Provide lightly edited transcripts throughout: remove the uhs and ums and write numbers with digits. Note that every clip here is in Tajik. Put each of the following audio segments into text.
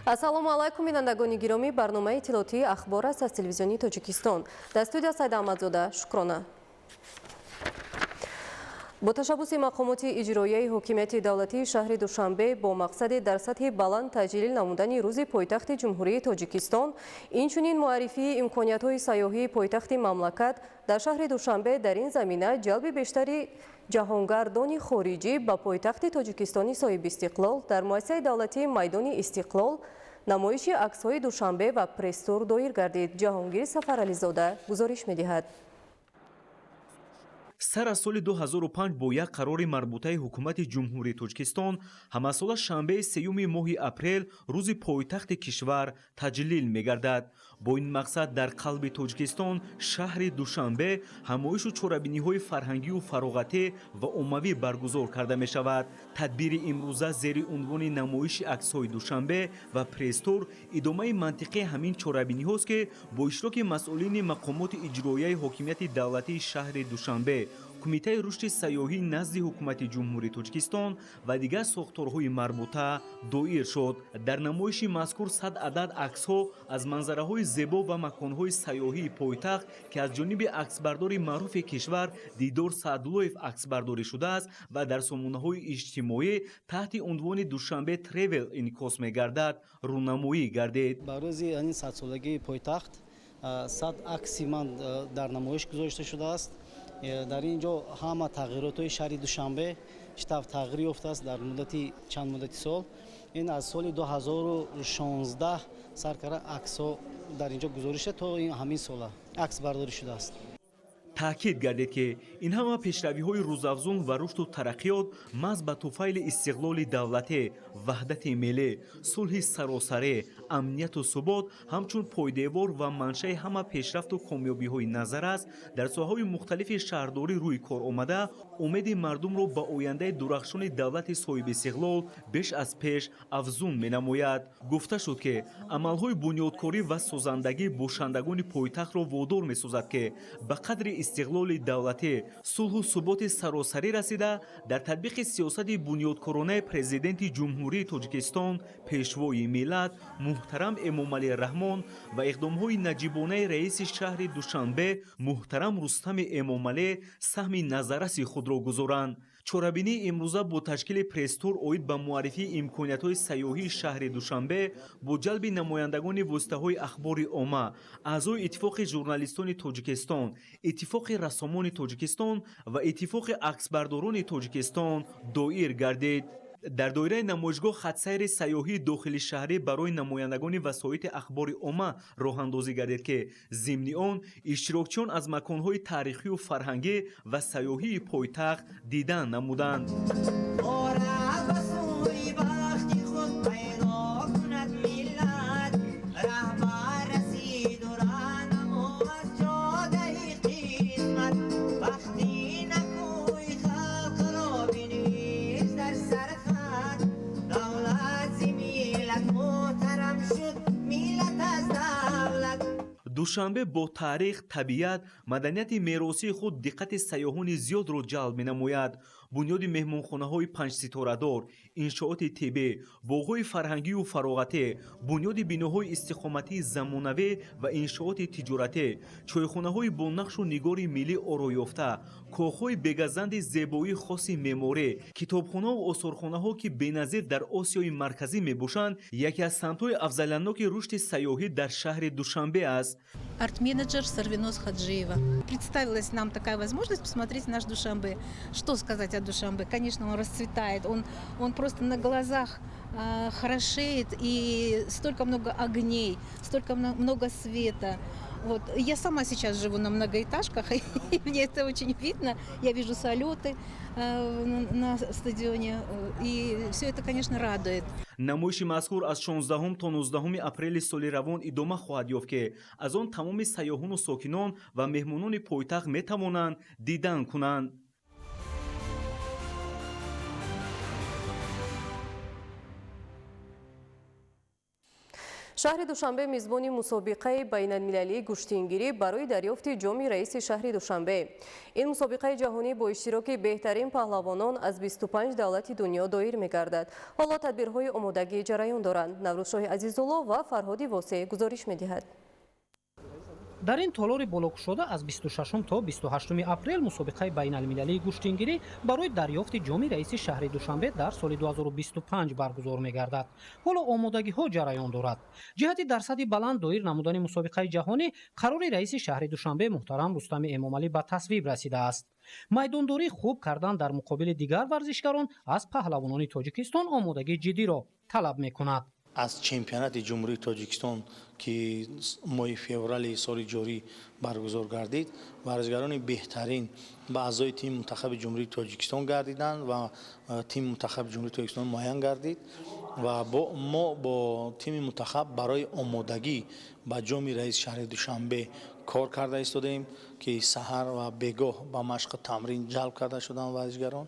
Ассалому алайкум, бинандагони гиромӣ. Барномаи иттилоотии «Ахбор» аст аз Телевизиони Тоҷикистон. Дар студия Сайда Аҳмадзода. Шукрона. Бо ташаббуси мақомоти иҷроияи ҳокимияти давлатии шаҳри Душанбе бо мақсади дар сатҳи баланд таҷлил намудани рӯзи пойтахти Ҷумҳурии Тоҷикистон, инчунин муаррифии имкониятҳои сайёҳии пойтахти мамлакат дар шаҳри Душанбе, дар ин замина ҷалби бештари ҷаҳонгардони хориҷӣ ба пойтахти Тоҷикистони соҳибистиқлол, дар муассисаи давлатии майдони Истиқлол намоиши аксҳои Душанбе ва пресс-тур доир гардид. Ҷаҳонгир Сафарализода гузориш медиҳад. Сар аз соли 2005 бо як қарори марбутаи Ҳукумати Ҷумҳурии Тоҷикистон ҳамасола шанбеи сеюми моҳи апрел рӯзи пойтахти кишвар таҷлил мегардад. Бо ин мақсад дар қалби Тоҷикистон, шаҳри Душанбе, ҳамоишу чорабиниҳои фарҳангию фароғатӣ ва оммавӣ баргузор карда мешавад. Тадбири имрӯза зери унвони намоиши аксҳои Душанбе ва пресс-тур идомаи мантиқии ҳамин чорабиниҳост, ки бо иштироки масъулини мақомоти иҷроияи ҳокимияти давлатии шаҳри Душанбе, Кумитаи рушди сайёҳӣ назди Ҳукумати Ҷумҳурии Тоҷикистон ва дигар сохторҳои марбута доир шуд. Дар намоиши мазкур 100 адад аксҳо аз манзараҳои зебо ва маконҳои сайёҳии пойтахт, ки аз ҷониби аксбардори маъруфи кишвар Дидор Саъдуллоев аксбардорӣ шудааст ва дар сомонаҳои иҷтимоӣ таҳти унвони «Душанбе Тревел» инъикос мегардад, рӯнамоӣ гардид. Ба рӯзи садсолагии пойтахт 100 акси ман дар намоиш гузошта шудааст. Дар ин ҷо ҳама тағйиротҳои шаҳри Душанбе чӣ тавр тағйир ёфтааст дар муддати чанд муддати сол. Ин аз соли 2016 сар карда аксҳо дар ин ҷо гузориш шуда, то ҳамин сола акс бардорӣ шудааст. Таъкид гардид, ки ин ҳама пешравиҳои рӯзафзун ва рушду тараққиёт маҳз ба туфайли истиқлоли давлатӣ, ваҳдати миллӣ, сулҳи саросарӣ, амнияту субот ҳамчун пойдевор ва маншаи ҳама пешрафту комёбиҳои назар аст, дар соҳаҳои мухталифи шаҳрдорӣ рӯи кор омада, умеди мардумро ба ояндаи дурахшони давлати соҳибистиқлол беш аз пеш афзун менамояд. Гуфта шуд, ки амалҳои бунёдкорӣ ва созандагӣ бошандагони пойтахтро водор месозад, ки ба қадри истиқлоли давлатӣ, сулҳу суботи саросарӣ расида, дар татбиқи сиёсати бунёдкоронаи Президенти Ҷумҳурии Тоҷикистон, Пешвои миллат муҳтарам Эмомалӣ Раҳмон ва иқдомҳои наҷибонаи раиси шаҳри Душанбе муҳтарам Рустами Эмомалӣ саҳми назарраси худро гузоранд. Чорабинии имрӯза бо ташкили пресс-тур оид ба муаррифии имкониятҳои сайёҳии шаҳри Душанбе бо ҷалби намояндагони воситаҳои ахбори омма, аъзои Иттифоқи журналистони Тоҷикистон, Иттифоқи рассомони Тоҷикистон ва Иттифоқи аксбардорони Тоҷикистон доир гардид. Дар доираи намоишгоҳ хатсайри сайёҳии дохили шаҳрӣ барои намояндагони васоити ахбори омма роҳандозӣ гардид, ки зимни он иштирокчиён аз маконҳои таърихию фарҳангӣ ва сайёҳии пойтахт дидан намуданд. Душанбе бо таърих, табиат, маданияти меросии худ диққати сайёҳони зиёдро ҷалб менамояд. Бунёди меҳмонхонаҳои панҷситорадор, иншооти тиббӣ, боғҳои фарҳангию фароғатӣ, бунёди биноҳои истиқоматии замонавӣ ва иншооти тиҷоратӣ, чойхонаҳои бо нақшу нигори миллӣ ороёфта, коҳҳои бегазанди зебоии хоси меъморӣ, китобхонаву осорхонаҳо, ки беназир дар Осиёи Марказӣ мебошанд, яке аз самтҳои афзалиятноки рушди сайёҳӣ дар шаҳри Душанбе аст. Арт-менеджер Сарвиноз Хаджиева. Представилась нам такая возможность посмотреть наш Душанбе. Что сказать о Душанбе? Конечно, он расцветает, он просто на глазах хорошеет, и столько много огней, столько много света. Вот. Я сама сейчас живу на многоэтажках, и мне это очень видно. Я вижу салюты на стадионе, и все это, конечно, радует. Намоиши мазкур аз 16 то 19 апрели соли равон идома хоҳад ёфт, ки аз он тамоми сайёҳону сокинон ва меҳмонони пойтахт метавонанд дидан кунанд. Шаҳри Душанбе мизбони мусобиқаи байналмилалии гӯштингирӣ барои дарёфти ҷоми раиси шаҳри Душанбе. Ин мусобиқаи ҷаҳонӣ бо иштироки беҳтарин паҳлавонон аз 25 давлати дунё доир мегардад. Ҳоло тадбирҳои омодагӣ ҷараён доранд. Наврӯзшоҳи Азизулло ва Фарҳоди Восеъ гузориш медиҳад. Дар ин толори болокушода аз 26 то 28 апрел мусобиқаи байналмилалии гӯштингирӣ барои дарёфти ҷоми раиси шаҳри Душанбе дар соли 2025 баргузор мегардад. Ҳоло омодагиҳо ҷараён дорад. Ҷиҳати дар сатҳи баланд доир намудани мусобиқаи ҷаҳонӣ қарори раиси шаҳри Душанбе муҳтарам Рустами Эмомалӣ ба тасвиб расидааст. Майдондорӣ хуб кардан дар муқобили дигар варзишгарон аз паҳлавонони Тоҷикистон омодагии ҷиддиро талаб мекунад. Аз чемпионати Ҷумҳурии Тоҷикистон, ки моҳи феврали соли ҷорӣ баргузор гардид, варзишгарони беҳтарин ба аъзои тими мунтахаби Ҷумҳурии Тоҷикистон гардиданд ва тими мунтахаби Ҷумҳурии Тоҷикистон муайян гардид ва мо бо тими мунтахаб барои омодагӣ ба ҷоми раиси шаҳри Душанбе кор карда истодаем, ки саҳар ва бегоҳ ба машқу тамрин ҷалб карда шуданд варзишгарон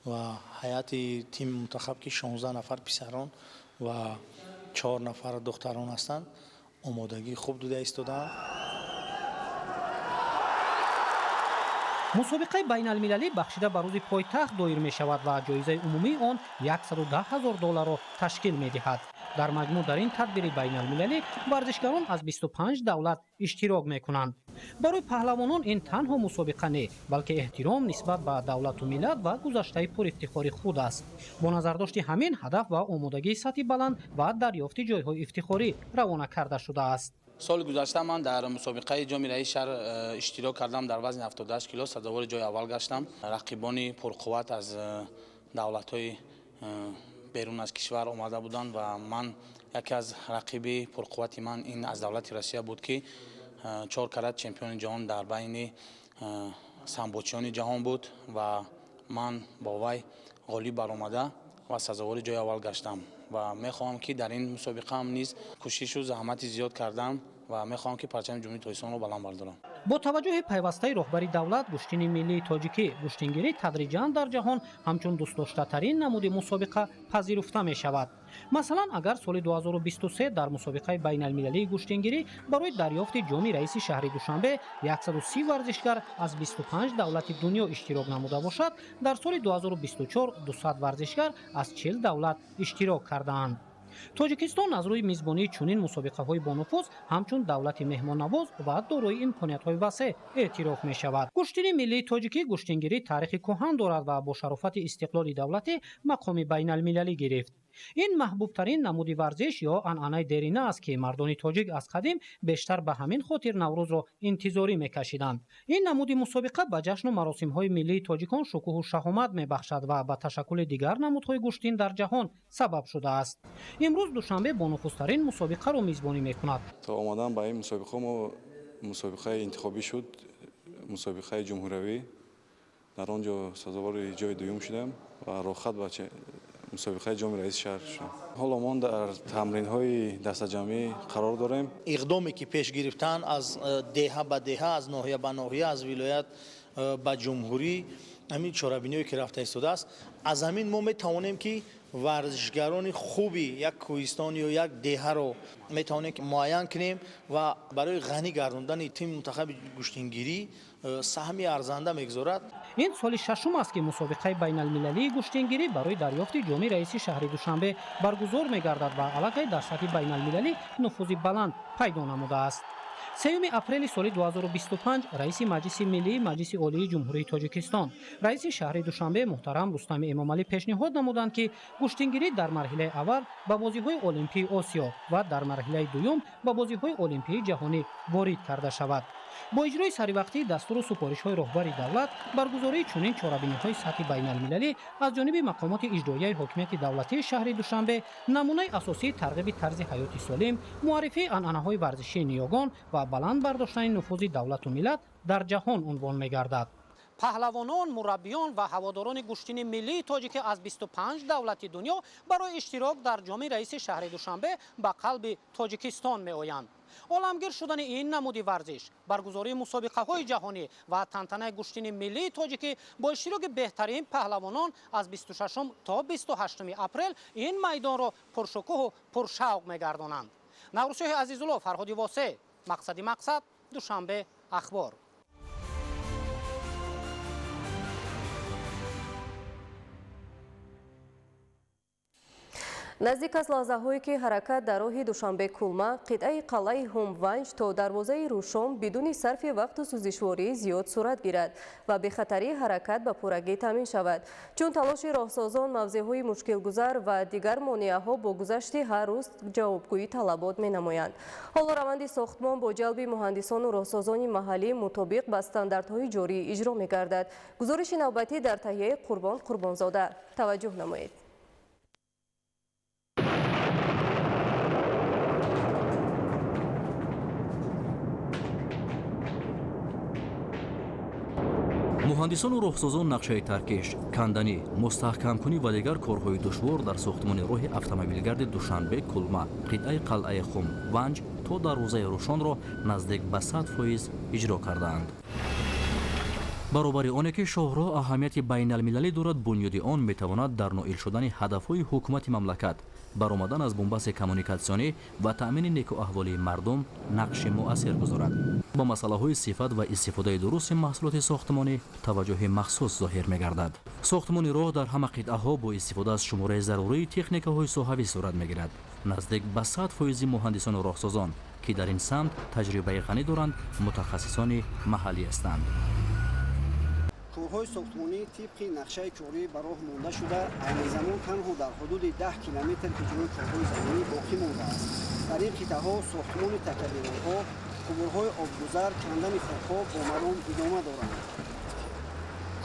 ва ҳайати тими мунтахаб, ки 16 нафар писарон ва 4 нафар духтарон ҳастанд, омодагии хуб дида истодаанд. Мусобиқаи байналмилалӣ бахшида ба рӯзи пойтахт доир мешавад ва ҷоизаи умумии он 110 ҳазор долларро ташкил медиҳад. Дар маҷмӯъ дар ин тадбири байналмилалӣ варзишгарон аз 25 давлат иштирок мекунанд. Барои паҳлавонон ин танҳо мусобиқа не, балки эҳтиром нисбат ба давлату миллат ва гузаштаи пурифтихори худ аст. Бо назардошти ҳамин ҳадаф ва омодагии сатҳи баланд ва дарёфти ҷойҳои ифтихорӣ равона карда шудааст. Соли гузашта ман дар мусобиқаи ҷоми раиси шаҳр иштирок кардам, дар вазни 78 кило сазовори ҷои аввал гаштам. Рақибони пурқувват аз давлатҳои берун аз кишвар омада буданд ва ман яке аз рақиби пурқуввати ман ин аз давлати Россия буд, ки 4 карат чемпиони ҷаҳон дар байни самбочиёни ҷаҳон буд ва ман бо вай ғолиб баромада ва сазовори ҷои аввал гаштам ва мехоҳам, ки дар ин мусобиқаам низ кӯшишу заҳмати зиёд кардам ва мехоҳам, ки парчами Ҷумҳурии Тоҷикистонро баланд бардорам. Бо таваҷҷӯҳи пайвастаи роҳбари давлат, гӯштини миллии тоҷикӣ гӯштингирӣ тадриҷан дар ҷаҳон ҳамчун дӯстдоштатарин намуди мусобиқа пазируфта мешавад. Масалан, агар соли 2023 дар мусобиқаи байналмилалии гӯштингирӣ барои дарёфти ҷоми раиси шаҳри Душанбе 130 варзишгар аз 25 давлати дунё иштирок намуда бошад, дар соли 2024 200 варзишгар аз 40 давлат иштирок кардаанд. Тоҷикистон аз рӯи мизбонии чунин мусобиқаҳои бонуфуз ҳамчун давлати меҳмоннавоз ва дорои имкониятҳои васеъ эътироф мешавад. Гӯштини миллии тоҷикӣ гӯштингирӣ таърихи кӯҳан дорад ва бо шарофати истиқлоли давлатӣ мақоми байналмилалӣ гирифт. Ин маҳбубтарин намуди варзиш ё анъанаи дерина аст, ки мардони тоҷик аз қадим бештар ба ҳамин хотир Наврӯзро интизорӣ мекашиданд. Ин намуди мусобиқа ба ҷашну маросимҳои миллии тоҷикон шукӯҳу шаҳомат мебахшад ва ба ташаккули дигар намудҳои гӯштин дар ҷаҳон сабаб шудааст. Имрӯз Душанбе бонуфузтарин мусобиқаро мизбонӣ мекунад. То омадан ба ин мусобиқа мо мусобиқаи интихобӣ шуд, мусобиқаи ҷумҳуриявӣ. Дар он ҷо сазовори ҷои дуюм шудам ва роҳхат ба мусобиқаи ҷоми раиси шаҳр шудам. Ҳоло мо дар тамринҳои дастаҷамъӣ қарор дорем. Иқдоме ки пеш гирифтан аз деҳа ба деҳа, аз ноҳия ба ноҳия, аз вилоят ба ҷумҳурӣ, ҳамин чорабиниҳое ки рафта истодааст, аз ҳамин мо метавонем, ки варзишгарони хуби як кӯҳистон ё як деҳаро метавонем муайян кунем ва барои ғанӣ гардондани тими мунтахаби гӯштингирӣ саҳми арзанда мегузорад. Ин соли шашум аст, ки мусобиқаи байналмилалии гӯштингирӣ барои дарёфти ҷоми раиси шаҳри Душанбе баргузор мегардад ва аллакай дар сатҳи байналмилалӣ нуфузи баланд пайдо намудааст. 3 апрели соли 2025 раиси Маҷлиси Миллии Маҷлиси Олии Ҷумҳурии Тоҷикистон, раиси шаҳри Душанбе муҳтарам Рустами Эмомалӣ пешниҳод намуданд, ки гӯштингирӣ дар марҳилаи аввал ба бозиҳои Олимпии Осиё ва дар марҳилаи дуюм ба бозиҳои Олимпии ҷаҳонӣ ворид карда шавад. Бо иҷрои саривақтии дастуру супоришҳои роҳбари давлат, баргузории чунин чорабиниҳои сатҳи байналмилалӣ аз ҷониби мақомоти иҷроияи ҳокимияти давлатии шаҳри Душанбе намунаи асосии тарғиби тарзи ҳаёти солим, муаррифии анъанаҳои варзишии ниёгон ва баланд бардоштани нуфузи давлату миллат дар ҷаҳон унвон мегардад. Паҳлавонон, мураббиён ва ҳаводорони гӯштини миллии тоҷикӣ аз 25 давлати дунё барои иштирок дар ҷоми раиси шаҳри Душанбе ба қалби Тоҷикистон меоянд. Оламгир шудани ин намуди варзиш, баргузории мусобиқаҳои ҷаҳонӣ ва тантанаи гӯштини миллии тоҷикӣ бо иштироки беҳтарин паҳлавонон аз 26 то 28 апрел ин майдонро пуршукӯҳу пуршавқ мегардонанд. Наврӯзшоҳи Азизулло, Фарҳоди Восе, Мақсади мақсад, Душанбе, Ахбор. Наздик аз лаҳзаҳое ки ҳаракат дар роҳи Душанбе-Кулма, қитъаи қалъаи Ҳумванҷ то дарвозаи Рӯшон бидуни сарфи вақту сӯзишвории зиёд сурат гирад ва бехатарии ҳаракат ба пуррагӣ таъмин шавад. Чун талоши роҳсозон, мавзеъҳои мушкилгузар ва дигар монеаҳо бо гузашти ҳар рӯз ҷавобгӯии талабот менамоянд. Ҳоло раванди сохтмон бо ҷалби муҳандисону роҳсозони маҳаллӣ мутобиқ ба стандартҳои ҷорӣ иҷро мегардад. Гузориши навбатӣ дар таҳияи Қурбон Қурбонзода. Таваҷҷӯҳ намоед. Муҳандисону роҳсозон нақшаи таркиш, канданӣ, мустаҳкамкунӣ ва дигар корҳои душвор дар сохтмони роҳи автомобилгарди Душанбе-Кулма, қитъаи қалъаи Хум, Ванҷ то дарвозаи Рӯшонро наздик ба 100% иҷро кардаанд. Баробари оне ки шоҳроҳ аҳамияти байналмилалӣ дорад, бунёди он метавонад дар ноил шудани ҳадафҳои ҳукумати мамлакат, баромадан аз бунбасти коммуникатсионӣ ва таъмини некуаҳволии мардум нақши муассир гузорад. Ба масъалаҳои сифат ва истифодаи дурусти маҳсулоти сохтмонӣ таваҷҷӯҳи махсус зоҳир мегардад. Сохтмони роҳ дар ҳама қитъаҳо бо истифода аз шумораи зарурии техникаҳои соҳавӣ сурат мегирад. Наздик ба 100% муҳандисону роҳсозон, ки дар ин самт таҷрибаи ғанӣ доранд, мутахассисони маҳаллӣ ҳастанд. Корҳои сохтмонӣ тибқи нақшаи корӣ ба роҳ монда шуда, айни замон танҳо дар ҳудуди 10 километр иҷрои корҳои заминӣ боқӣ мондааст. Дар ин қитъаҳо сохтмони такядеворҳо, қубурҳои обгузар, кандани хокҳо бо маром идома доранд.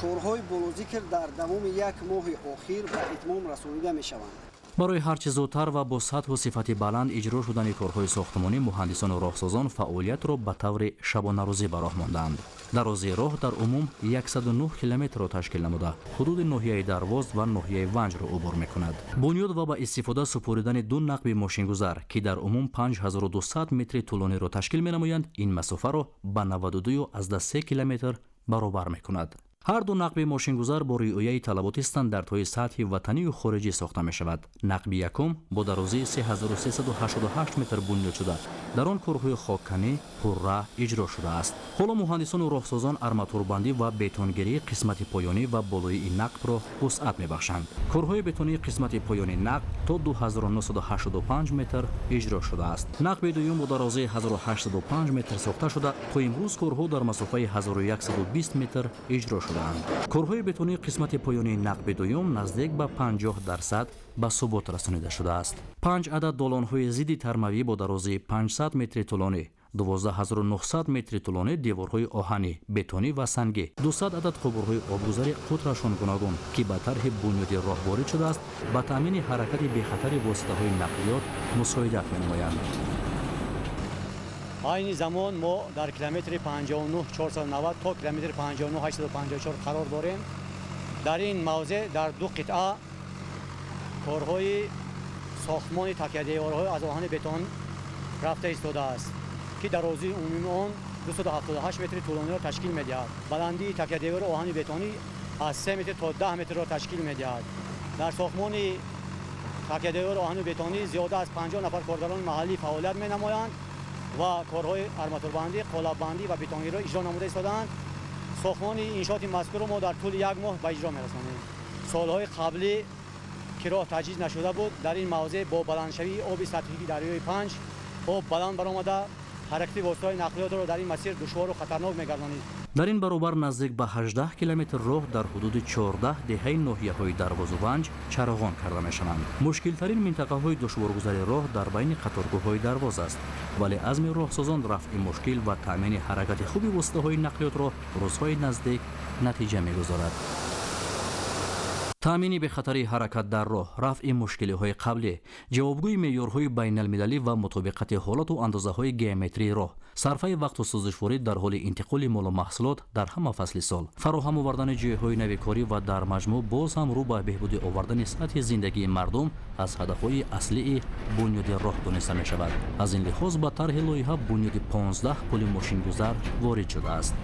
Корҳои болозикр дар давоми як моҳи охир ба итмом расонида мешаванд. Барои ҳарчи зудтар ва бо сатҳу сифати баланд иҷро шудани корҳои сохтмонӣ, муҳандисону роҳсозон фаъолиятро ба таври шабонарӯзӣ ба роҳ мондаанд. Дарозии роҳ дар умум 109 километрро ташкил намуда, ҳудуди ноҳияи Дарвоз ва ноҳияи Ванҷро убур мекунад. Бунёд ва ба истифода супоридани ду нақби мошингузар, ки дар умум 5200 метри тӯлониро ташкил менамоянд, ин масофаро ба 92,3 километр баробар мекунад. Ҳар ду нақби мошингузар бо риояи талаботи стандартҳои сатҳи ватанию хориҷӣ сохта мешавад. Нақби якум бо дарозии 3388 метр бунёд шуда, дар он корҳои хокканӣ пурра иҷро шудааст. Ҳоло муҳандисону роҳсозон арматурбандӣ ва бетонгирии қисмати поёнӣ ва болоии нақбро вусъат мебахшанд. Корҳои бетонии қисмати поёни нақб то 2985 метр иҷро шудааст. Нақби дуюм бо дарозии 1805 метр сохта шуда, то имрӯз корҳо дар масофаи 1120 метр иҷро шудаанд. Корҳои бетонии қисмати поёнии нақби дуюм наздик ба 50% ба субот расонида шудааст. 5 адад долонҳои зидди тармавӣ бо дарозии 500 метри тӯлонӣ, 12900 метри тӯлонӣ деворҳои оҳанӣ, бетонӣ ва сангӣ, 200 адад қубурҳои обгузари қутрашон гуногун, ки ба тарҳи бунёди роҳ ворид шудааст, ба таъмини ҳаракати бехатари воситаҳои нақлиёт мусоидат менамоянд. Айни замон мо дар километри 59490 то километри 59854 қарор дорем. Дар ин мавзеъ дар ду қитъа корҳои сохтмони такядеворҳои аз оҳани бетон рафта истодааст, ки дарозии умумии он 278 метри тӯлониро ташкил медиҳад. Баландии такядевори оҳани бетонӣ аз 3 метр то 10 метрро ташкил медиҳад. Дар сохтмони такядевори оҳани бетонӣ зиёда аз 50 нафар коргарони маҳаллӣ фаъолият менамоянд ва корҳои арматурбандӣ, қолаббандӣ ва бетонгириро иҷро намуда истодаанд. Сохтмони иншооти мазкурро мо дар тӯли як моҳ ба иҷро мерасонем. Солҳои қаблӣ ки роҳ таҷҳиз нашуда буд, дар ин мавзеъ бо баландшавии оби сатҳии дарёи Панҷ об баланд баромада, ҳаракати воситаҳои нақлиётро дар ин масир душвору хатарнок мегардонид. Дар ин баробар наздик ба 18 километр роҳ дар ҳудуди 14 деҳаи ноҳияҳои Дарвозу Ванҷ чароғон карда мешаванд. Мушкилтарин минтақаҳои душворгузари роҳ дар байни қаторгоҳҳои Дарвоз аст, вале азми роҳсозон рафъи мушкил ва таъмини ҳаракати хуби воситаҳои нақлиётро рӯзҳои наздик натиҷа мегузорад. Таъмини бехатарии ҳаракат дар роҳ, рафъи мушкилиҳои қаблӣ, ҷавобгӯи меъёрҳои байналмилалӣ ва мутобиқати ҳолату андозаҳои геометрии роҳ, сарфаи вақту сӯзишворӣ дар ҳоли интиқоли молу маҳсулот дар ҳама фасли сол, фароҳам овардани ҷойҳои нави корӣ ва дар маҷмӯъ боз ҳам рӯ ба беҳбудӣ овардани сатҳи зиндагии мардум аз ҳадафҳои аслии бунёди роҳ дониста мешавад. Аз ин лиҳоз ба тарҳи лоиҳа бунёди 15 пули мошингузар ворид шудааст.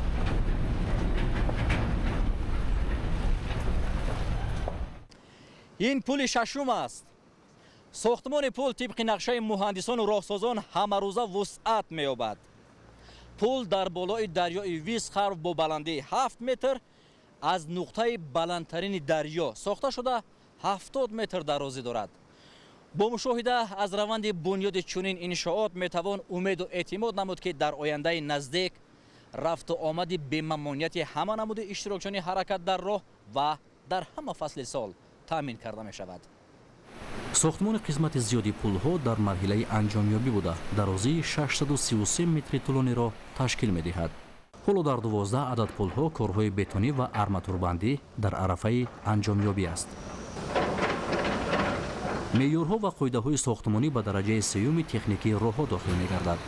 Ин пули шашум аст. Сохтмони пул тибқи нақшаи муҳандисону роҳсозон ҳамарӯза вусъат меёбад. Пул дар болои дарёи Висхарв бо баландии 7 метр аз нуқтаи баландтарини дарё сохта шуда 70 метр дарозӣ дорад. Бо мушоҳида аз раванди бунёди чунин иншоот метавон умеду эътимод намуд, ки дар ояндаи наздик рафту омади бемамонияти ҳама намуди иштирокчиёни ҳаракат дар роҳ ва дар ҳама фасли сол таъмин карда мешавад. Сохтмони қисмати зиёди пулҳо дар марҳилаи анҷомёбӣ буда, дарозии 633 метри тӯлониро ташкил медиҳад. Ҳоло дар 12 адад пулҳо корҳои бетонӣ ва арматурбандӣ дар арафаи анҷомёбӣ аст. Меъёрҳо ва қоидаҳои сохтмонӣ ба дараҷаи сеюми техникии роҳҳо дохил мегардад.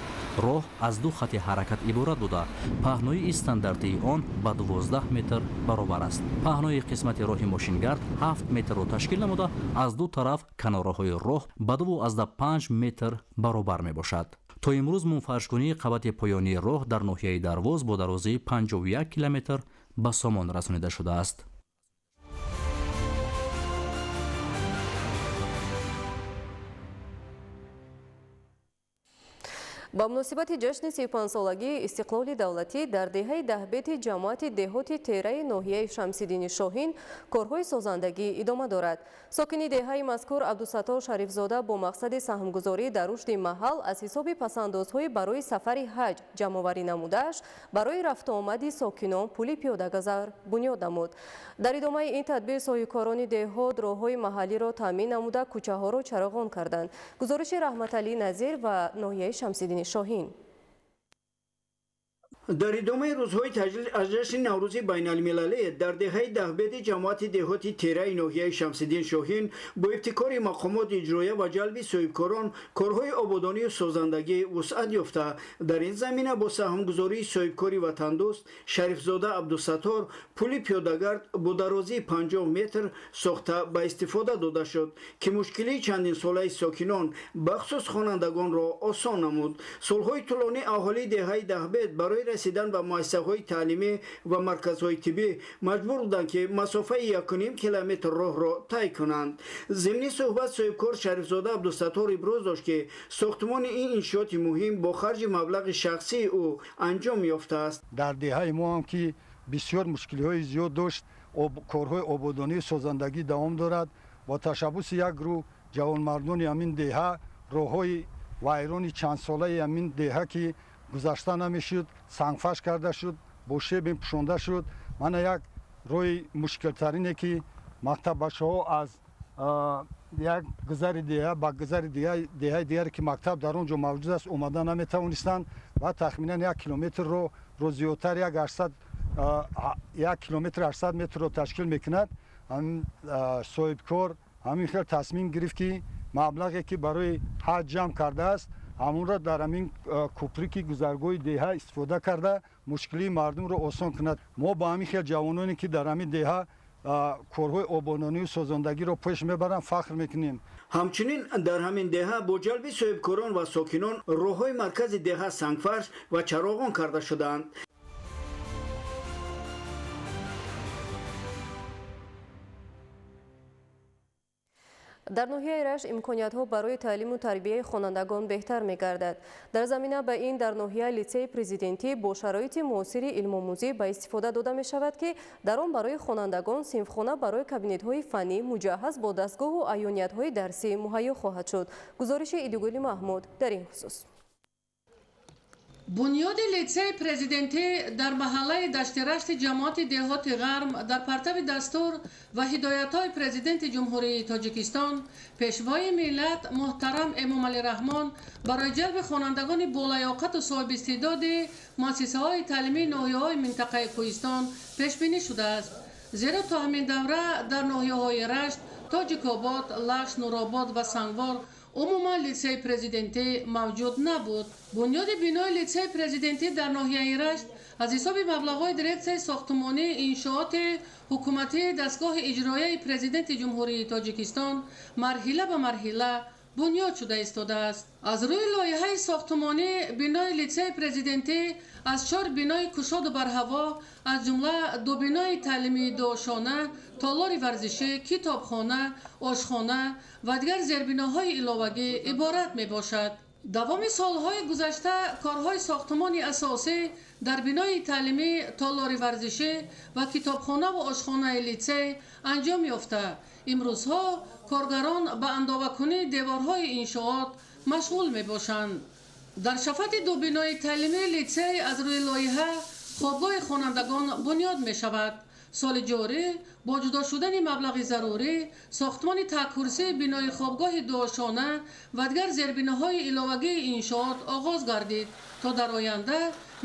Роҳ аз ду хати ҳаракат иборат буда, паҳноии стандартии он ба 12 метр баробар аст. Паҳнои қисмати роҳи мошингард 7 метрро ташкил намуда, аз ду тараф канораҳои роҳ ба 2,5 метр баробар мебошад. То имрӯз мунфаршкунии қабати поёнии роҳ дар ноҳияи Дарвоз бо дарозии 51 километр ба сомон расонида шудааст. Ба муносибати ҷашни 35-солагии истиқлоли давлатӣ дар деҳаи Даҳбети ҷамоати деҳоти Тераи ноҳияи Шамсиддини Шоҳин корҳои созандагӣ идома дорад. Сокини деҳаи мазкур Абдусаттор Шарифзода бо мақсади саҳмгузорӣ дар рушди маҳал аз ҳисоби пасандозҳои барои сафари ҳаҷ ҷамъоварӣ намудааш барои рафтуомади сокинон пули пиёдагазар бунёд намуд. Дар идомаи ин тадбир соҳибкорони деҳот роҳҳои маҳаллиро таъмин намуда кӯчаҳоро чароғон карданд. Гузориши Раҳматалӣ Назир ва ноҳияи Шамсиддини Шоҳин. Дар идомаи рӯзҳои таҷлил аз ҷашни Наврӯзи байналмилалӣ дар деҳаи Даҳбеди ҷамоати деҳоти Тераи ноҳияи Шамсиддин Шоҳин бо ибтикори мақомоти иҷроия ва ҷалби соҳибкорон корҳои ободонию созандагӣ вусъат ёфта. Дар ин замина бо саҳмгузории соҳибкори ватандӯст Шарифзода Абдусаттор пули пиёдагард бо дарозии 50 метр сохта ба истифода дода шуд, ки мушкилии чандинсолаи сокинон бахусус хонандагонро осон намуд. Солҳои тӯлонӣ аҳолии деҳаи Даҳбед барои расидан ба муассисаҳои таълимӣ ва марказҳои тиббӣ маҷбур буданд, ки масофаи 1,5 километр роҳро тай кунанд. Зимни суҳбат соҳибкор Шарифзода Абдусаттор иброз дошт, ки сохтмони ин иншооти муҳим бо харҷи маблағи шахсии ӯ анҷом ёфтааст. Дар деҳаи мо ҳам ки бисёр мушкилиҳои зиёд дошт, корҳои ободонию созандагӣ давом дорад. Бо ташаббуси як гурӯҳ ҷавонмардони ҳамин деҳа роҳҳои вайрони чандсолаи ҳамин деҳа ки гузашта намешуд, сангфаш карда шуд, бо шебен пӯшонда шуд. Мана як роҳи мушкилтарине ки мактаббачаҳо аз як гузари деҳа ба гузари деҳаи дигаре ки мактаб дар он ҷо мавҷуд аст омада наметавонистанд ва тахминан 1 километрро зиёдтар 1 километр 800 метрро ташкил мекунад. Соҳибкор ҳамин хел тасмим гирифт, ки маблағе ки барои ҳаҷ ҷамъ кардааст ҳамонро дар ҳамин кӯприки гузаргоҳи деҳа истифода карда мушкилии мардумро осон кунад. Мо ба ҳамин хел ҷавононе ки дар ҳамин деҳа корҳои ободонию созандагиро пеш мебаранд фахр мекунем. Ҳамчунин дар ҳамин деҳа бо ҷалби соҳибкорон ва сокинон роҳҳои маркази деҳа сангфарш ва чароғон карда шудаанд. Дар ноҳияи Рашт имкониятҳо барои таълиму тарбияи хонандагон беҳтар мегардад. Дар замина ба ин дар ноҳия литсеи президентӣ бо шароити муосири илмомӯзӣ ба истифода дода мешавад, ки дар он барои хонандагон синфхона барои кабинетҳои фаннӣ муҷаҳҳаз бо дастгоҳу аёниятҳои дарсӣ муҳайё хоҳад шуд. Гузориши Идигули Маҳмуд дар ин хусус. Бунёди литсеи президентӣ дар маҳаллаи Даштирашти ҷамоати деҳоти Ғарм дар партави дастур ва ҳидоятҳои президенти Ҷумҳурии Тоҷикистон, пешвои миллат муҳтарам Эмомалӣ Раҳмон барои ҷалби хонандагони болаёқату соҳибистеъдоди муассисаҳои таълимии ноҳияҳои минтақаи Кӯҳистон пешбинӣ шудааст. Зеро то ҳамин давра дар ноҳияҳои Рашт, Тоҷикобод, Лахш, Нуробод ва Сангвор умуман литсеи президентӣ мавҷуд набуд. Бунёди бинои литсеи президентӣ дар ноҳияи Рашт аз ҳисоби маблағҳои дирексияи сохтмонии иншооти ҳукуматии дастгоҳи иҷроияи президенти Ҷумҳурии Тоҷикистон марҳила ба марҳила бунёд шуда истодааст. Аз рӯи лоиҳаи сохтмонӣ бинои литсейи президентӣ аз 4 бинои кушоду барҳаво, аз ҷумла 2 бинои таълимии дуошона, толори варзишӣ, китобхона, ошхона ва дигар зербиноҳои иловагӣ иборат мебошад. Давоми солҳои гузашта корҳои сохтмони асосӣ дар бинои таълимӣ, толори варзишӣ ва китобхонаву ошхонаи литсей анҷом ёфта. Имрӯзҳо коргарон ба андовакунии деворҳои иншоот машғул мебошанд. Дар шафати 2 бинои таълимии литсей аз рӯи лоиҳа хобгоҳи хонандагон бунёд мешавад. Соли ҷорӣ бо ҷудо шудани маблағи зарурӣ сохтмони таккурсии бинои хобгоҳи дуошона ва дигар зербиноҳои иловагии иншоот оғоз гардид, то дар оянда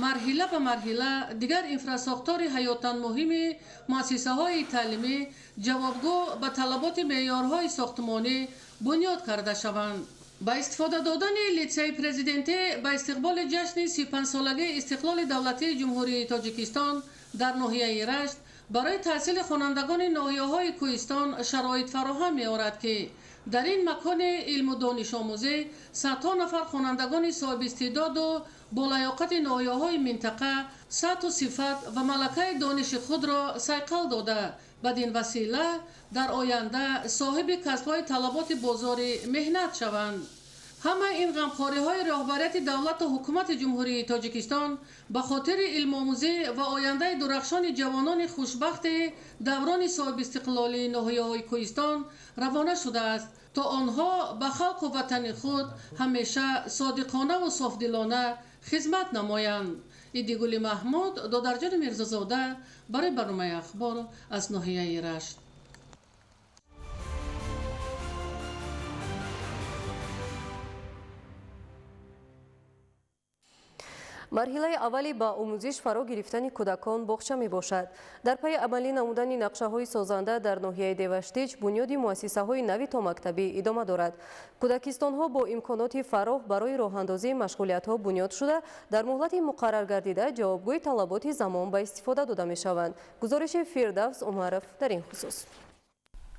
марҳила ба марҳила дигар инфрасохтори ҳаётан муҳими муассисаҳои таълимӣ ҷавобгӯ ба талаботи меъёрҳои сохтмонӣ бунёд карда шаванд. Ба истифода додани литсейи президентӣ ба истиқболи ҷашни 35-солагии истиқлоли давлатии Ҷумҳурии Тоҷикистон дар ноҳияи Рашт барои таҳсили хонандагони ноҳияҳои кӯҳистон шароит фароҳам меорад, ки дар ин макони илму донишомӯзӣ садҳо нафар хонандагони соҳибистеъдоду болаёқати ноҳияҳои минтақа сатҳу сифат ва малакаи дониши худро сайқал дода, бадин васила дар оянда соҳиби касбҳои талаботи бозори меҳнат шаванд. Ҳамаи ин ғамхориҳои роҳбарияти давлату ҳукумати Ҷумҳурии Тоҷикистон ба хотири илмомӯзӣ ва ояндаи дурахшони ҷавонони хушбахти даврони соҳибистиқлолии ноҳияҳои кӯҳистон равона шудааст, то онҳо ба халқу ватани худ ҳамеша содиқонаву софдилона хизмат намоянд. Идигули Маҳмуд, Додарҷони Мирзозода барои барномаи Ахбор аз ноҳияи Рашт. Марҳилаи аввали ба омӯзиш фаро гирифтани кӯдакон боғча мебошад. Дар пайи амалӣ намудани нақшаҳои созанда дар ноҳияи Деваштич бунёди муассисаҳои нави томактабӣ идома дорад. Кӯдакистонҳо бо имконоти фароҳ барои роҳандозии машғулиятҳо бунёд шуда, дар муҳлати муқарраргардида ҷавобгӯи талаботи замон ба истифода дода мешаванд. Гузориши Фирдавс Умаров дар ин хусус.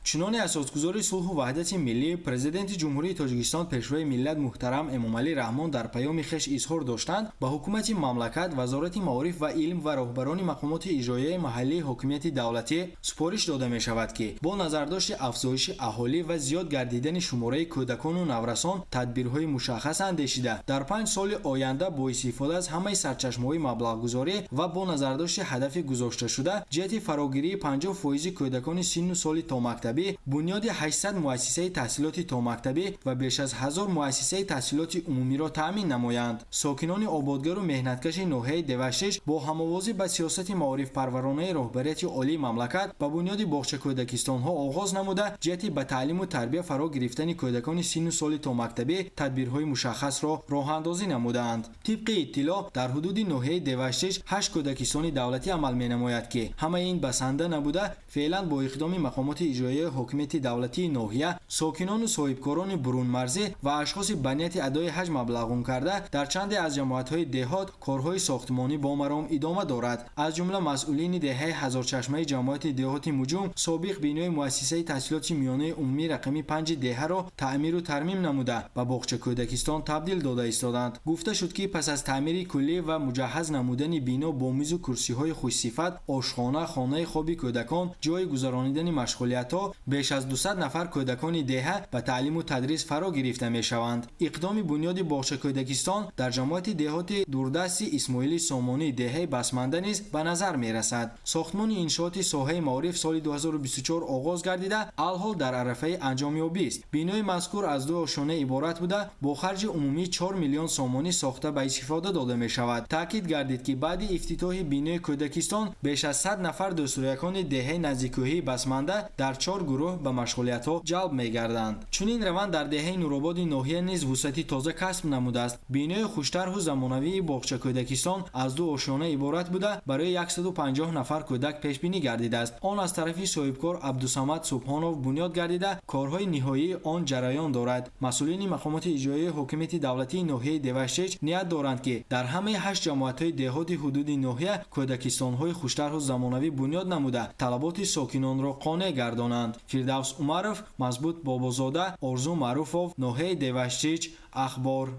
Чунони асосгузори сулҳу ваҳдати миллӣ, президенти Ҷумҳурии Тоҷикистон, пешвои миллат муҳтарам Эмомалӣ Раҳмон дар паёми хеш изҳор доштанд, ба ҳукумати мамлакат, Вазорати маориф ва илм ва роҳбарони мақомоти иҷроияи маҳаллии ҳокимияти давлатӣ супориш дода мешавад, ки бо назардошти афзоиши аҳолӣ ва зиёд гардидани шумораи кӯдакону наврасон тадбирҳои мушаххас андешида, дар 5 соли оянда бо истифода аз ҳамаи сарчашмаҳои маблағгузорӣ ва бо назардошти ҳадафи гузошташуда ҷиҳати фарогирии 50% кӯдакони синну соли томактабӣ, бунёди 800 муассисаи таҳсилоти томактабӣ ва беш аз 1000 муассисаи таҳсилоти умумиро таъмин намоянд. Сокинони ободгару меҳнаткаши ноҳияи Деваштич бо ҳамовозӣ ба сиёсати маорифпарваронаи роҳбарияти олии мамлакат ба бунёди боғчакӯдакистонҳо оғоз намуда, ҷиҳати ба таълиму тарбия фаро гирифтани кӯдакони синну соли томактабӣ тадбирҳои мушаххасро роҳандозӣ намудаанд. Тибқи иттилоъ, дар ҳудуди ноҳияи Деваштич 8 кӯдакистони давлатӣ амал менамояд, ки ҳамаи ин басанда набуда, феълан бо иқдоми мақомоти иҷроияи ҳокимияти давлатии ноҳия, сокинону соҳибкорони бурунмарзӣ ва ашхоси ба нияти адои ҳаҷ маблағун карда дар чанде аз ҷамоатҳои деҳот корҳои сохтмонӣ бо маром идома дорад. Аз ҷумла масъулини деҳаи Ҳазорчашмаи ҷамоати деҳоти Муҷум собиқ бинои муассисаи таҳсилоти миёнаи умумӣ рақами 5 деҳаро таъмиру тармим намуда ба боғчакӯдакистон табдил дода истоданд. Гуфта шуд, ки пас аз таъмири куллӣ ва муҷаҳҳаз намудани бино бо мизу курсиҳои хушсифат, ошхона, хонаи хоби кӯдакон, ҷойи гузаронидани машғулиятҳо беш аз 200 нафар кӯдакони деҳа ба таълиму тадрис фаро гирифта мешаванд. Иқдоми бунёди боғчакӯдакистон дар ҷамоати деҳоти дурдасти Исмоили Сомонӣ деҳаи Басманда низ ба назар мерасад. Сохтмони иншооти соҳаи маориф соли 2024 оғоз гардида, алҳол дар арафаи анҷомёбист. Бинои мазкур аз 2 ошёна иборат буда, бо харҷи умумӣ 4 миллион сомонӣ сохта ба истифода дода мешавад. Таъкид гардид, ки баъди ифтитоҳи бинои кӯдакистон беш аз 100 нафар дӯстрӯякони деҳаи наздиккӯҳии Басманда дар 4 гурӯҳ ба машғулиятҳо ҷалб мегарданд. Чунин раванд дар деҳаи Нурободи ноҳия низ вусъати тоза касб намудааст. Бинои хуштарҳу замонавии боғчакӯдакистон аз 2 ошёна иборат буда, барои 150 нафар кӯдак пешбинӣ гардидааст. Он аз тарафи соҳибкор Абдусамад Субҳонов бунёд гардида, корҳои ниҳоии он ҷараён дорад. Масъулини мақомоти иҷроияи ҳокимияти давлатии ноҳияи Деваштич ният доранд, ки дар ҳамаи 8 ҷамоатҳои деҳоти ҳудуди ноҳия кӯдакистонҳои хуштарҳу замонавӣ бунёд намуда, талаботи сокинонро қонеъ гардонанд. намуданд. Фирдавс Умаров, Мазбут Бобозода, Орзу Маъруфов, ноҳияи Деваштич, Ахбор.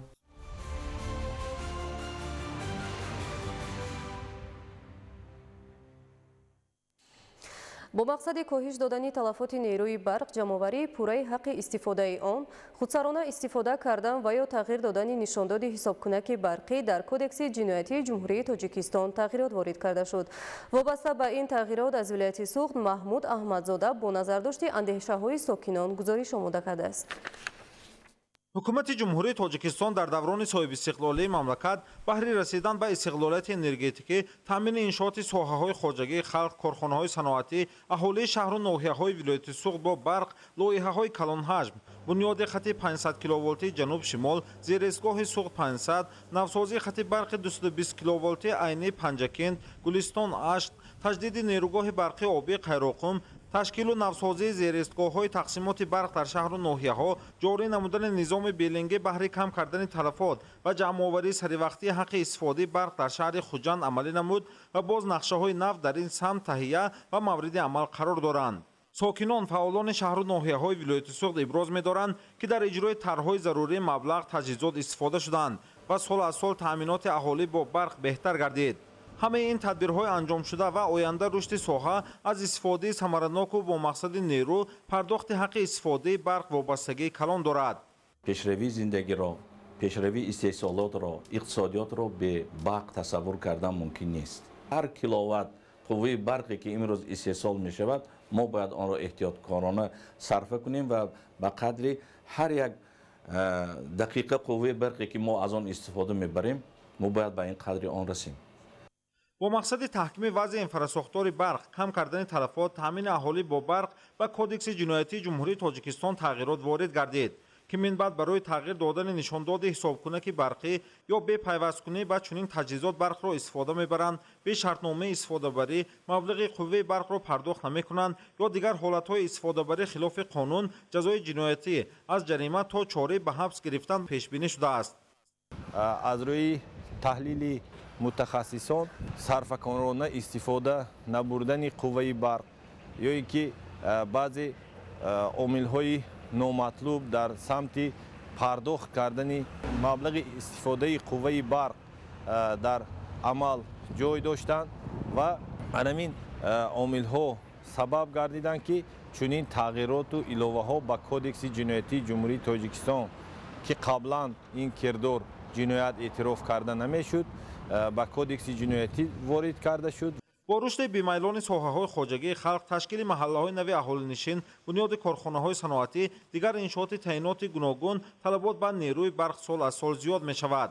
Бо мақсади коҳиш додани талафоти нерӯи барқ, ҷамъоварии пурраи ҳаққи истифодаи он, худсарона истифода кардан ва ё тағйир додани нишондоди ҳисобкунаки барқӣ дар Кодекси ҷиноятии Ҷумҳурии Тоҷикистон тағйирот ворид карда шуд. Вобаста ба ин тағйирот аз вилояти Суғд Маҳмуд Аҳмадзода бо назардошти андешаҳои сокинон гузориш омода кардааст. Ҳукумати Ҷумҳурии Тоҷикистон дар даврони соҳибистиқлолии мамлакат баҳри расидан ба истиқлолияти энергетикӣ, таъмини иншооти соҳаҳои хоҷагии халқ, корхонаҳои саноатӣ, аҳолии шаҳру ноҳияҳои вилояти Суғд бо барқ, лоиҳаҳои калонҳаҷм, бунёди хати 500 киловолтии ҷануб-шимол, зеристгоҳи Суғд 500, навсозии хати барқи 220 киловолтии Айни Панҷакент, Гулистон Ашт, таҷдиди нерӯгоҳи барқи обии Қайроқум, ташкилу навсозии зеристгоҳҳои тақсимоти барқ дар шаҳру ноҳияҳо, ҷорӣ намудани низоми белингӣ баҳри кам кардани талафот ва ҷамъоварии саривақтии ҳаққи истифодаи барқ дар шаҳри Хуҷанд амалӣ намуд ва боз нақшаҳои нав дар ин самт таҳия ва мавриди амал қарор доранд. Сокинон, фаъолони шаҳру ноҳияҳои вилояти Суғд иброз медоранд, ки дар иҷрои тарҳҳои зарурӣ маблағ, таҷҳизот истифода шуданд ва сол аз сол таъминоти аҳолӣ бо барқ беҳтар гардид. Ҳамаи ин тадбирҳои анҷомшуда ва оянда рушди соҳа аз истифодаи самараноку бо мақсади нерӯ, пардохти ҳаққи истифодаи барқ вобастагии калон дорад. Пешравии зиндагиро, пешравии истеҳсолотро, иқтисодиётро бе барқ тасаввур кардан мумкин нест. Ҳар киловатт қувваи барқе ки имрӯз истеҳсол мешавад, мо бояд онро эҳтиёткорона сарфа кунем ва ба қадри ҳар як дақиқа қувваи барқе ки мо аз он истифода мебарем, мо бояд ба ин қадри он расем. Бо мақсади таҳкими вазъи инфрасохтори барқ, кам кардани талафот, таъмини аҳолӣ бо барқ ба Кодекси ҷиноятии Ҷумҳурии Тоҷикистон тағйирот ворид гардид, ки минбаъд барои тағйир додани нишондоди ҳисобкунаки барқӣ ё бепайвасткунӣ ба чунин таҷҳизот барқро истифода мебаранд, бе шартномаи истифодабарӣ маблағи қувваи барқро пардохт намекунанд ё дигар ҳолатҳои истифодабарӣ хилофи қонун ҷазои ҷиноятӣ аз ҷарима то чорӣ ба ҳабс гирифтан пешбинӣ шудааст. Аз рӯи таҳлили мутахассисон, сарфакорона истифода набурдани қувваи барқ ё ин ки баъзе омилҳои номатлуб дар самти пардохт кардани маблағи истифодаи қувваи барқ дар амал ҷой доштанд ва ҳамин омилҳо сабаб гардиданд, ки чунин тағйироту иловаҳо ба Кодекси ҷиноятии Ҷумҳурии Тоҷикистон, ки қаблан ин кирдор ҷиноят эътироф карда намешуд, ба Кодекси ҷиноятӣ ворид карда шуд. Бо рушди бемайлони соҳаҳои хоҷагии халқ, ташкили маҳаллаҳои нави аҳолинишин, бунёди корхонаҳои саноатӣ, дигар иншооти таъиноти гуногун, талабот ба нерӯи барқ сол аз сол зиёд мешавад.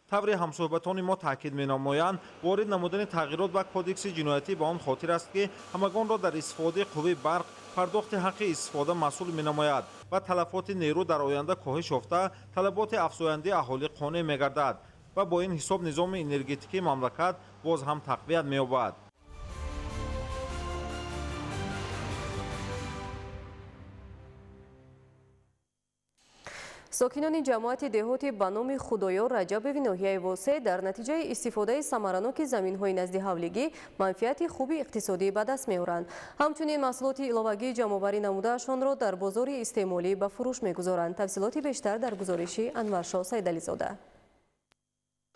Таври ҳамсӯҳбатони мо таъкид менамоянд, ворид намудани тағйирот ба Кодекси ҷиноятӣ ба он хотир аст, ки ҳамагонро дар истифодаи қувваи барқ, пардохти ҳаққи истифода масъул менамояд ва талафоти нерӯ дар оянда коҳиш ёфта, талаботи афзояндаи аҳолӣ қонеъ мегардад ва бо ин ҳисоб низоми энергетикии мамлакат боз ҳам тақвият меёбад. Сокинони ҷамоати деҳоти ба номи Худоёр Раҷабови ноҳияи Восеъ дар натиҷаи истифодаи самараноки заминҳои назди ҳавлигӣ манфиати хуби иқтисодӣ ба даст меоранд. Ҳамчунин маҳсулоти иловагии ҷамъоварӣ намудаашонро дар бозори истеъмолӣ ба фурӯш мегузоранд. Тафсилоти бештар дар гузориши Анваршоҳ Сайдализода.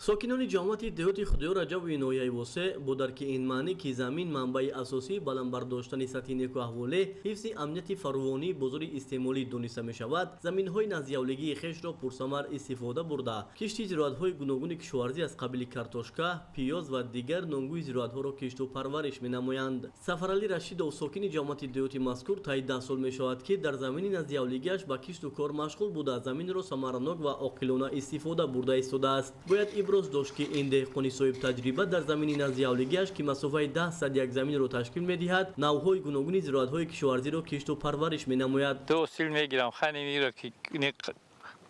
Сокинони ҷамоати деҳоти Худоёр Раҷабови ноҳияи Восеъ бо дарки ин маънӣ, ки замин манбаи асосии баланд бардоштани сатҳи некуаҳволӣ, ҳифзи амнияти фаровонии бозори истеъмолӣ дониста мешавад, заминҳои наздиҳавлигии хешро пурсамар истифода бурда, кишти зироатҳои гуногуни кишоварзӣ аз қабили картошка, пиёз ва дигар номгӯи зироатҳоро кишту парвариш менамоянд. Сафаралӣ Рашидов, сокини ҷамоати деҳоти мазкур, таи 10 сол мешавад, ки дар замини наздиҳавлигиаш ба кишту кор машғул буда, заминро самаранок ва оқилона истифода бурда истодааст. Бояд иброз дошт, ки ин деҳқони соҳибтаҷриба дар замини наздиҳавлигиаш, ки масофаи 10 сад як заминро ташкил медиҳад, навъҳои гуногуни зироатҳои кишоварзиро кишту парвариш менамояд. Ду усил мегирам, ханинро ки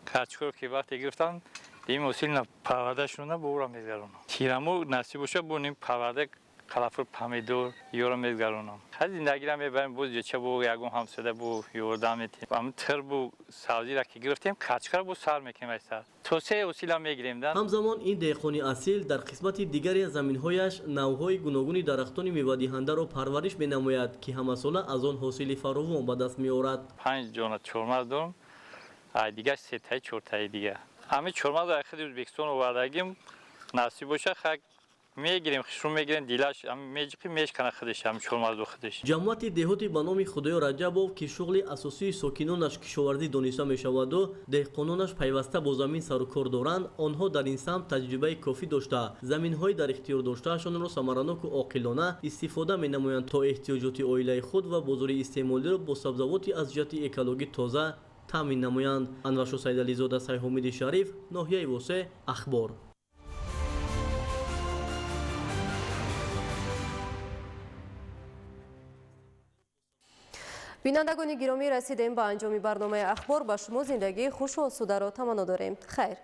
качкоро ки вақте гирифтам, дим усил парварда шуна бора мезаронам. Тирамо насиб боша бо ним парварда Қалафур, помидор ёро мезгаронам. Ҳар зиндагиро мебарем, боз ҷеча бу ягон ҳамсода бу ёрдам метем. Ам тир бу савзиро ки гирифтем, качкара бу сар мекунем ай сар. То се усила мегирем да. Ҳамзамон ин деҳқони асил дар қисмати дигари аз заминҳояш навъҳои гуногуни дарахтони мевадиҳандаро парвариш менамояд, ки ҳамасола аз он ҳосили фаровон ба даст меорад. 5 ҷона чормағз дорам, ай дигар сетаи чортаи дигар. Ҳамин чормағз ай худи Ӯзбекистон овардагим, насиб боша хак мегирем, хушрӯ мегирем, дилаш меҷиқи мешкана худаш, ҳамин чормағзу худаш. Ҷамоати деҳоти ба номи Худоё Раҷабов, ки шуғли асосии сокинонаш кишоварзӣ дониста мешаваду деҳқононаш пайваста бо замин сарукор доранд, онҳо дар ин самт таҷрибаи кофӣ дошта, заминҳои дар ихтиёр доштаашонро самараноку оқилона истифода менамоянд, то эҳтиёҷоти оилаи худ ва бозори истеъмолиро бо сабзавоти аз ҷиҳати экологӣ тоза таъмин намоянд. Анваршо Сайдализода, Сайҳумиди Шариф, ноҳияи Восе, Ахбор. Бинандагони гиромӣ, расидем ба анҷоми барномаи Ахбор. Ба шумо зиндагии хушу осударо таманно дорем. Хайр.